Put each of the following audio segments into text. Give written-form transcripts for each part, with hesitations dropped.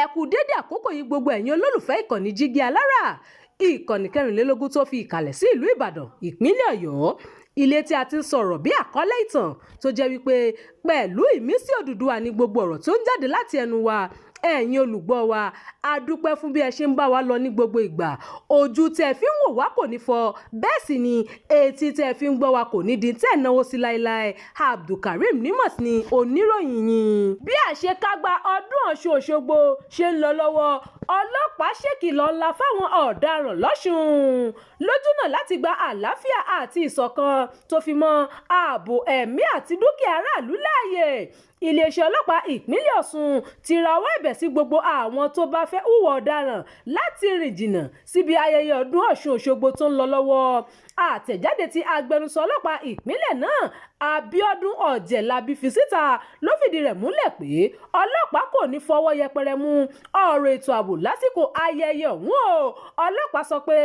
Ẹ kú dédé àkókò yìí, gbogbo ẹ̀yin olólùfẹ́ ìkànnì Jígí Alára, ìkànnì 24 tó fi ìkàlẹ̀ sí ìlú Ìbàdàn, ìpínlẹ̀ Ọ̀yọ́, ilé tí a ti ń sọ̀rọ̀ bí àkọlé ìtàn tó jẹ́ wípé pẹ̀lú ìmísí Odùduwà ní gbogbo ọ̀rọ̀ tó ń jáde láti ẹnu wa. Ẹ̀yin olùgbọ́ wa, a dúpẹ́ fún bí ẹ ṣe ń bá wa lọ ní gbogbo ìgbà. Ojú tẹ́ fi ń wò wá kò ní fọ́, bẹ́ẹ̀ sì ni etí tẹ́ fi ń gbọ́ wa kò ní di tẹ́ náwó sí láéláé. Abdulkareem Nimot ni oníròyìn yín. Bí àṣekágbá ọdún Ọ̀ṣun Òṣogbo ṣe ń lọ lọ́wọ́, ọlọ́pàá ṣèkìlọ̀ ńlá fáwọn ọ̀daràn lọ́sùn lójúnà láti gba àlàáfíà àti ìṣọ̀kan tó fi mọ́ ààbò ẹ̀mí àti dúkìá aráàlú láàyè. Iléeṣẹ́ ọlọ́pàá ìpínlẹ̀ Ọ̀ṣun ti rawọ́ ẹ̀bẹ̀ sí gbogbo àwọn tó bá fẹ́ hùwà ọ̀daràn láti rìn jìnnà síbi ayẹyẹ ọdún Ọ̀ṣun Òṣogbo tó ń lọ lọ́wọ́. Àtẹ̀jáde tí agbẹnusọ ọlọ́pàá ìpínlẹ̀ náà, Abiodun Ọ̀jẹ̀lábí, fi síta ló fìdí rẹ̀ múlẹ̀ pé ọlọ́pàá kò ní fọwọ́ yẹpẹrẹ mú ọ̀rọ̀ ètò ààbò lásìkò ayẹyẹ ọ̀hún o. Ọlọ́pàá sọ pé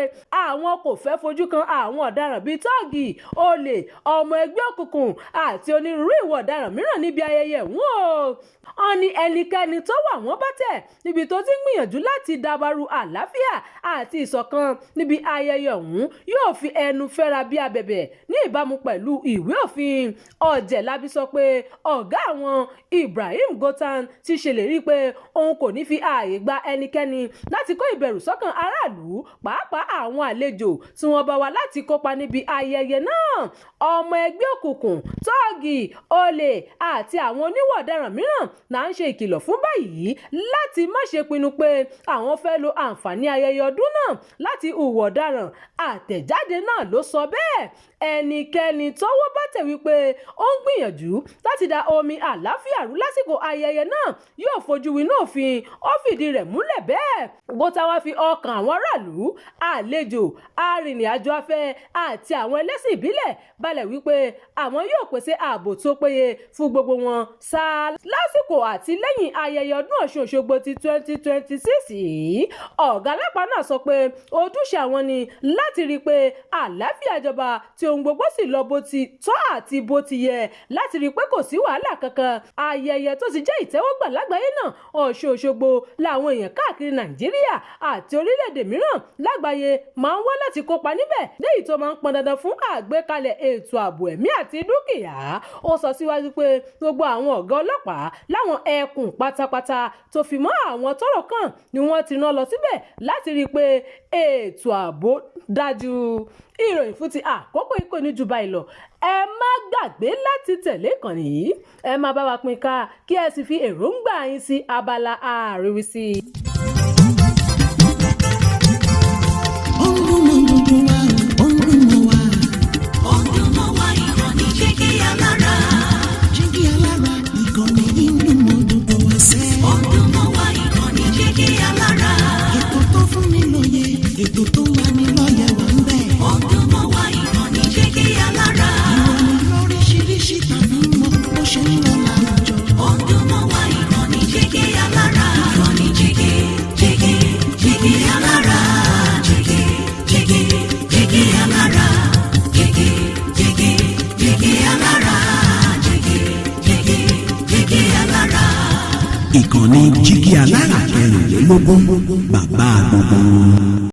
àwọn kò fẹ́ fojú kan àwọn ọ̀daràn bíi tọ́ọ̀gì, olè, ọmọ ẹgbẹ́ òkùnkùn àti onírúurú ìwà ọ̀daràn mìíràn níbi ayẹyẹ ọ̀hún o. Wọ́n ní ẹnikẹ́ni tọ́wọ́ àwọn bá tẹ̀ níbi tó ti ń gbìyànjú láti dabaru àlàáfíà àti ìṣọ̀kan níbi ayẹyẹ ọ̀hún yóò fi ẹnu fẹ́ra bí abẹ̀bẹ̀ ní ìbámu pẹ̀lú ìwé òfin. Ọ̀jẹ̀lábí sọ pé ọ̀gá àwọn, Ibrahim Gotan, ti ṣèlérí pé òun kò ní fi ààyè gba ẹnikẹ́ni láti kó ìbẹ̀rù sọ́kàn aráàlú, pàápàá àwọn àlejò tí wọ́n bá wá láti kópa níbi ayẹyẹ náà. Ọmọ ẹgbẹ́ òkùnkùn, tọ́ọ̀gì, olè àti àwọn oníwà ọ̀daràn mìíràn là ń ṣe ìkìlọ̀ fún báyìí láti má ṣe pinnu pé àwọn fẹ́ lo àǹfààní ayẹyẹ ọdún náà láti hùwà ọ̀daràn. Àtẹ̀jáde náà ló sọ bẹ́ẹ̀. Ẹnikẹ́ni tọ́wọ́ bá tẹ̀ wípé ó ń gbìyànjú láti da omi àlàáfíà rú lásìkò ayẹyẹ náà yóò fojú winá òfin. Ó fìdí rẹ̀ múlẹ̀ bẹ́ẹ̀. Gota wá fi ọkàn àwọn aráàlú, àlejò, arìnrìn-àjò afẹ́ àti àwọn ẹlẹ́sìn ìbílẹ̀ balẹ̀ wípé àwọn yóò pèsè ààbò tó péye fún gbogbo wọn sáà lásìkò àti lẹ́yìn ayẹyẹ ọdún Ọ̀ṣun Òṣogbo ti 2026 yìí. Ọ̀gá ọlọ́pàá náà sọ pé ojúṣe àwọn ni láti rí i pé àlàáfíà jọba, tí ohun gbogbo sì lọ bó ti tọ́ àti bó ti yẹ, láti rí i pé kò sí wàhálà kankan. Ayẹyẹ tó ti jẹ́ ìtẹ́wọ́gbà lágbàáyé náà, Ọ̀ṣun Òṣogbo, làwọn èèyàn káàkiri Nàìjíríà àti orílẹ̀-èdè mìíràn lágbàáyé máa ń wá láti kópa níbẹ̀, léyìí tó máa ń pọn dandan fún àgbékalẹ̀ ètò ààbò ẹ̀mí àti dúkìá. Ó sọ síwájú pé gbogbo àwọn ọ̀gá ọlọ́pàá láwọn ẹkùn pátápátá tó fi mọ́ àwọn tọ́rọ̀ kàn ni wọ́n ti rán lọ síbẹ̀ láti rí i pé ètò ààbò dájú. Ìròyìn fún ti àkókò yìí kò ní ju báyìí lọ. Ẹ má gbàgbé láti tẹ̀lé ìkànnì yìí, ẹ máa bá wa pín ká, kí ẹ sì fi èròǹgbà yín sí abala àríwísí. Ó ń dún mọ́ gbogbo wa, ó ń dún mọ́ wa. Ó ń dún mọ́ wa, ìkànnì Jígí Alára. Jígí Alára, ìkànnì yìí ń dún mọ́ gbogbo wa sẹ́. Ó ń dún mọ́ wa, ìkànnì Jígí Alára. Ètò tó fún ni lóye, ètò tó ń lani lọ́yẹ̀ wà ń bẹ̀. Ó ń dún mọ́ wa, ìkànnì Jígí Alára. Ìròyìn lóríṣiríṣi tàbí mọ́ bó ṣe ń lọ láwùjọ. Ó ń dún mọ́ wa, ìkànnì Jígí Alára. Ìkànnì Jígí, Jígí, Jígí Alára. Jígí, Jígí, Jígí Alára. Jígí, Jígí, Jígí Alára. Jígí, Jígí, Jígí Alára. Ìkànnì Jígí Alára 24, bàbá gbogbo wọn.